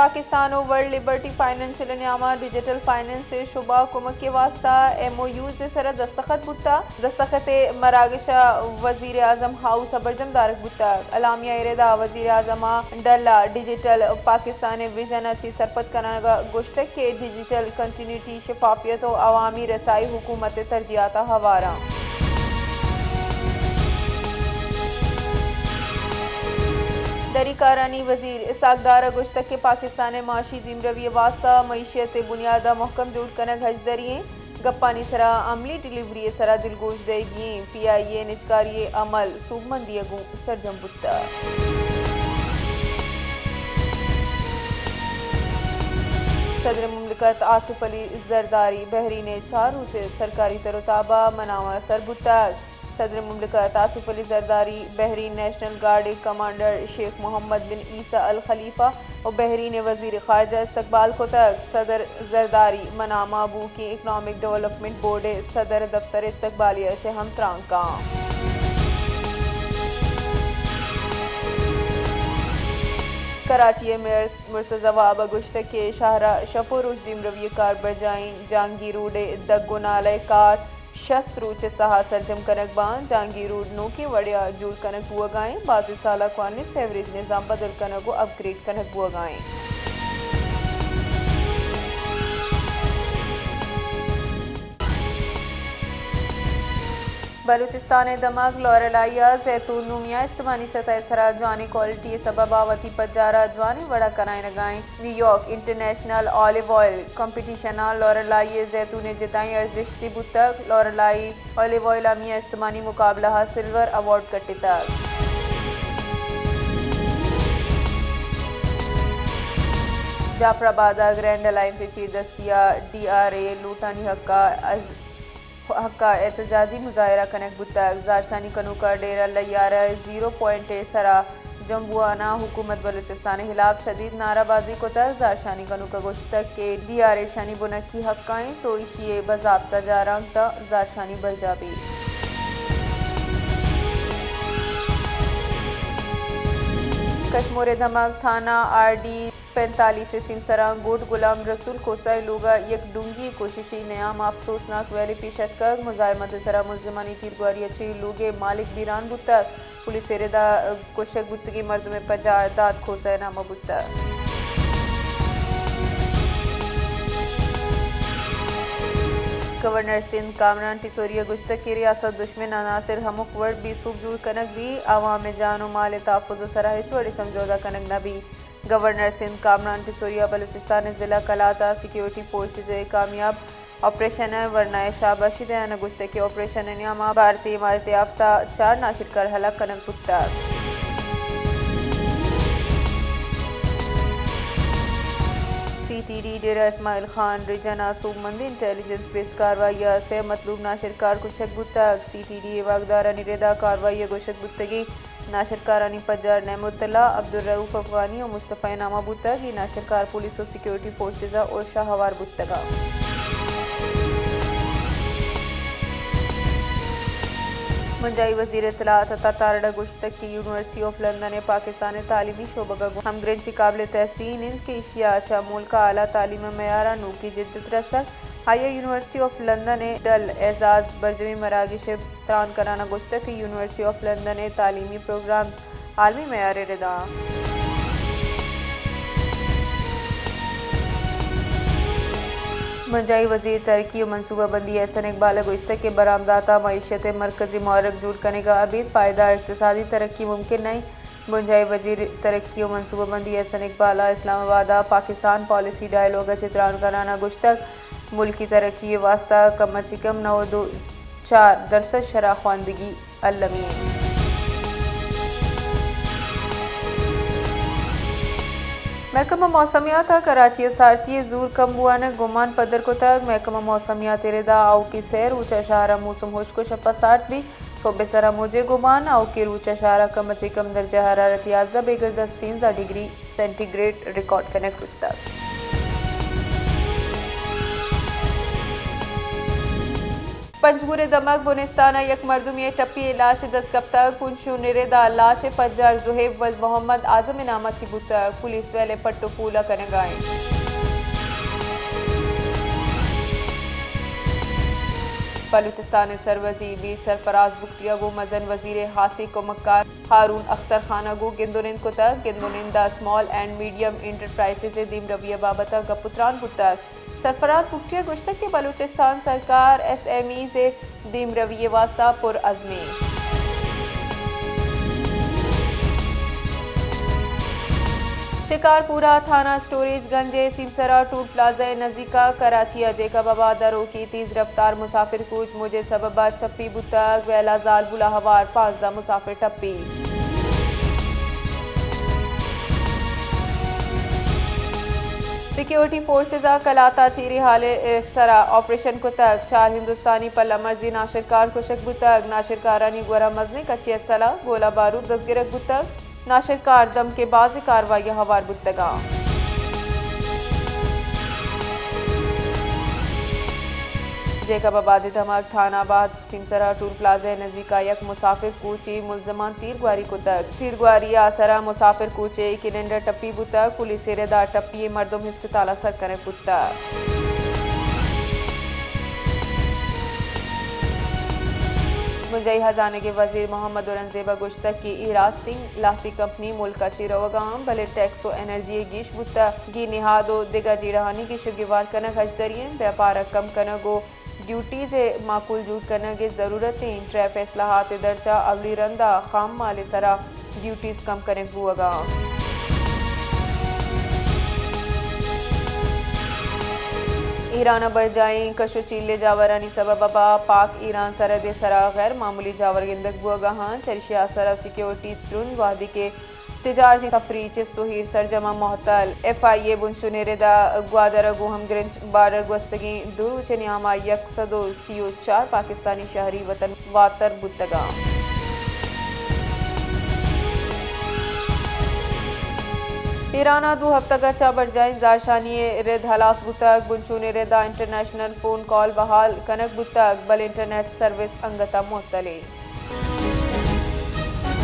پاکستان ءُ world Liberty financial ءِ نیاما ڈیجیٹل فنانس ءِ شعبہ ءَ کمک ءِ واستہ ایم او یوز ءِ سرا دستخط بوتگ۔ دستخط ءِ مراگش ءَ وزیر اعظم ہاؤس ءَ برجم دارگ بوتگ۔ اعلامیہ ءِ ردا وزیر اعظم ءَ ڈل ءَ ڈیجیٹل پاکستان ءِ ویژن ءَ چہ سرپد کنگ ءَ گوشتگ کہ ڈیجیٹل کنٹینیوٹی، شفافیت ءُ عوامی رسائی حکومت ءِ ترجیحات ءَ ہوار اَنت۔ دری کارانی وزیر اسحاق ڈار ءَ گوشتگ کہ پاکستان ءِ معاشی دیمروی ءِ واستہ معیشت ءِ بنیاد ءَ مھکم جوڑ کنگ ہژدری ایں، گپانی سرا عملی ڈیلیوری ءِ سرا دلگوش دئیگی ایں، پی آئی اے ءِ نجکاری ءِ عمل سوبمندی ءَ گوں سرجم بوتگ۔ صدر مملکت آصف علی زرداری بحرین ءِ چار روچ ءِ سرکاری تر ءُ تاب ءَ مناواں سر بوتگ۔ صدر مملکت آصف علی زرداری بحرین نیشنل گارڈ ءِ کمانڈر شیخ محمد بن عیسی الخلیفہ ءُ بحرین ءِ وزیر خارجہ استقبال کتگ۔ صدر زرداری منامہ بوکیں اکنامک ڈیولپمنٹ بورڈ ءِ صدر دفتر ءِ استقبالیہ ءَ چہ ہم تران کاں۔ کراچی ءِ میئر مرتضی وہاب ءَ گوشتگ کہ شہر ءَ شپ ءُ روچ دیمروی ءِ کار برجاہ ایں، جہانگیر روڈ ءِ دگ ءُ نالہ ءِ کار شست روچ ءِ ساہ ءَ سرجم کنگ باں۔ جہانگیر روڈ نوکیں وڑے ءَ جوڑ کنگ بوہگ ءَ ایں۔ بازیں سال ءَ کوانلیس سیوریج نظام بدل کنگ ءُ اپگریڈ کنگ بوہگ ءَ ایں۔ بلوچستان ءِ دمگ لورالائی ءَ زیتون نوں میان استمانی سطح ءِ سرا جوانیں کوالٹی ءِ سبب ءَ وتی پجار ءَ جوانیں وڑ ءَ کنائینگ ءَ ایں۔ New York international olive oil competition ءَ لورالائی ءِ زیتون ءِ جتائیں ارزشتے بوتگ۔ لورالائی آلیو آئل ءَ میان استمانی مقابلہ ءَ سلور ایوارڈ کٹتگ۔ جعفر آباد ءَ گرینڈ الائنس ءِ چیردستی ءَ ڈی آر اے لوٹانی حق ءَ از حق ءَ احتجاجی مظاہرہ کنگ بوتگ۔ زہرشانی کنوک ءَ ڈیرہ لیارہ ءِ زیرو پوائنٹ ءِ سرا جمبوان ءَ حکومت بلوچستان ءِ ہلاپ شدید نعرہ بازی کتگ۔ زہرشانی کنوک ءَ گوشتگ کہ ڈی آر اے ایشانی بنکی حق ءَ انت ءُ ایشی ءِ باضابطہ جارانک داں زہرشانی برجاہ بیت۔ کشمور ءِ دمگ تھانہ آر ڈی پینتالیس ءِ سیمسراں گوٹ غلام رسول کھوسہ ءِ لوگ ءَ یک ڈونگی کوششے نیام ءَ افسوسناک ویلے پیش اتکگ۔ مزاحمت ءِ سرا ملزمانی تیرگواری ءَ چہ لوگ ءِ مالک بیران بوتگ۔ پولیس ءِ رد ءَ کشگ بوتگیں مردم ءِ پجار داد کھوسہ ءِ نام ءَ بوتگ۔ گورنر سندھ کامران ٹسوری ءَ گوشتگ کہ ریاست دشمن عناصر ہمک وڑ بے سوب جوڑ کنگ بیت، عوام ءِ جان ءُ مال ءِ تحفظ ءِ سرا ہچ وڑیں سمجھوتہ کنگ نہ بیت۔ گورنر سندھ کامران ٹسوری ءَ بلوچستان ءِ ضلع قلات ءَ سیکیورٹی فورسز ءِ کامیاب آپریشن ءِ ورنا ءَ شاباشی دیان ءَ گوشتگ کہ آپریشن ءِ نیام ءَ بھارتی عمارت ءِ ہفت ءَ چار ناشرکار ہلاک کنگ بوتگ۔ سی ٹی ڈی ڈیرہ اسماعیل خان ریجن ءَ سوبمندیں انٹیلیجنس بیسڈ کاروائی ءَ سئے مطلوب ناشرکار کشگ بوتگ۔ سی ٹی ڈی ءِ واکدارانی رد ءَ کاروائی ءَ کشگ بوتگیں ناشرکارانی پجار نعمت اللہ، عبدالرؤف افغانی ءُ مصطفی ءِ نام ءَ بوتگ۔ اے ناشرکار پولیس ءُ سیکیورٹی فورسز ءَ ہوش ءَ ہوار بوتگ اَنت۔ بنجاہی وزیر اطلاعات عطا تارڑ ءَ گوشتگ کہ یونیورسٹی آف لندن ءِ پاکستان ءِ تعلیمی شعبگ ءَ گوں ہمگرنچی قابل تحسین اِنت کہ ایشی ءَ چہ ملک ءَ اعلیٰ تعلیم ءِ معیار ءَ نوکیں جدت رستگ۔ آئی ءَ یونیورسٹی آف لندن ءِ ڈل اعزاز برجمیں مراگش ءِ تران کنان ءَ گوشتگ کہ یونیورسٹی آف لندن ءِ تعلیمی پروگرامز عالمی معیار ءِ رد ءَ اَنت۔ بنجاہی وزیر ترقی ءُ منصوبہ بندی احسن اقبال ءَ گوشتگ کہ برآمدات ءَ معیشت ءِ مرکزی محرک جوڑ کنگ ءَ ابید پائیدار اقتصادی ترقی ممکن نہ اِنت۔ بنجاہی وزیر ترقی ءُ منصوبہ بندی احسن اقبال ءَ اسلام آباد ءَ پاکستان پالیسی ڈائیلاگ ءَ چہ تران کنان ءَ گوشتگ، ملکی ترقی ءِ واستہ کم ءَ چہ کم نود ءُ چار درسد شرح خواندگی المی اِنت۔ محکمہ موسمیات ءَ کراچی ءِ سارتی ءِ زور کم بوان ءِ گمان پدر کتگ۔ محکمہ موسمیات ءِ رد ءَ آؤکیں سئے روچ ءَ شہر ءَ موسم ہشک ءُ شپ ءَ سارت بیت۔ سہب ءِ سرا موجیں گمان، آؤکیں روچ ءَ شہر ءَ کم ءَ چہ کم درجہ حرارت یازدہ بگر داں سیزدہ ڈگری سینٹی گریڈ ریکارڈ کنگ بوتگ۔ پنجگور ءِ دمگ بنستان ءَ یک مردمے ءِ ٹپی ءَ لاش دست کپتگ۔ بنشون ءِ رد ءَ لاش ءِ پجار زہیب ولد محمد اعظم ءِ نام ءَ چہ بوتگ۔ پولیس ویل ءِ پٹ ءُ پول ءَ کنگ ءَ اِنت۔ بلوچستان ءِ سروزیر میر سرفراز بگٹی ءَ گوں مزن وزیر ءِ ہاسیں کمکار ہارون اختر خان ءَ گوں گند ءُ نند کتگ۔ گند ءُ نند ءَ سمال اینڈ میڈیم انٹرپرائزز ءِ دیمروی ءِ بابت ءَ گپ ءُ تران بوتگ۔ سرفراز بگٹی ءَ گوشتگ کہ بلوچستان سرکار ایس ایم ایز ءِ دیمروی ءِ واستہ پر عزم اِنت۔ شکارپور ءَ تھانہ سٹوریج گنج ءِ سیمسر ءَ ٹول پلازہ ءِ نزیک ءَ کراچی ءَ جیکب آباد ءَ روکی تیز رفتار مسافر کوچ موج ءِ سبب ءَ چپی بوتگ۔ ویل ءَ زالبول ءَ ہوار پانزدہ مسافر ٹپی۔ سیکیورٹی فورسز ءَ کلات ءَ چیری ہال ءِ سرا آپریشن کتگ۔ چار ہندوستانی پلہ مرزی ناشرکار کشگ بوتگ۔ ناشرکارانی گورا مزنیں کچے اسلحہ، گولہ بارود دزگرگ بوتگ۔ ناشرکار دمکے بازیں کاروائی ءَ ہوار بوتگ اَنت۔ جیکب آباد ءِ دمگ تھان آباد سیمسر ءَ ٹول پلازہ ءِ نزیک ءَ یک مسافر کوچی ملزمان تیرگواری کتگ۔ تیرگواری ءِ اثر ءَ مسافر کوچ ءِ کلنڈر ٹپی بوتگ۔ پولیس ءِ رد ءَ ٹپی ءِ مردم ہسپتال ءَ سر کنگ بوتگ۔ بنجاہی ہزانگ ءِ وزیر محمد اورنگزیب ءَ گوشتگ کہ اے راستیں لہتے کمپنی ملک ءَ چہ روگ ءَ اَنت، بلے ٹیکس ءُ انرجی ءِ گیش بوتگی نہاد ءُ دگہ جیڑہانی گیش ءُ گیوار کنگ ہژدری اِنت۔ بیپار ءَ کم کنگ ءُ ڈیوٹیز ءِ معقول جوڑ کنگ ءِ ضرورت اِنت۔ ٹیرف ءِ اصلاحات ءِ درچ ءَ اولی رند ءَ خام مال ءِ سرا ڈیوٹیز کم کنگ بوگ ءَ اَنت۔ ایران ءَ برجاہیں کش ءُ چیل ءِ جاورانی سبب ءَ پاک ایران سرحد ءِ سرا غیر معمولی جاور گندگ بوگ ءَ اَنت۔ چریشی ءِ اثر ءَ سیکیورٹی ترند، وہدے کہ تجارتی سفری چست ءُ ایر سرجم ءَ معطل۔ ایف آئی اے بنشون ءِ رد ءَ گوادر ءَ گوں ہمگرنچ بارڈر گوستگیں دو روچ ءِ نیام ءَ یک سد ءُ سی ءُ چار پاکستانی شہری وطن واتر بوتگ اَنت۔ ایران ءَ دو ہفتگ ءَ چہ برجاہیں زہرشانی ءِ رد ہلاس بوتگ۔ بنشون ءِ رد ءَ انٹرنیشنل فون کال بحال کنگ بوتگ، بلے انٹرنیٹ سروس انگت ءَ معطل اِنت۔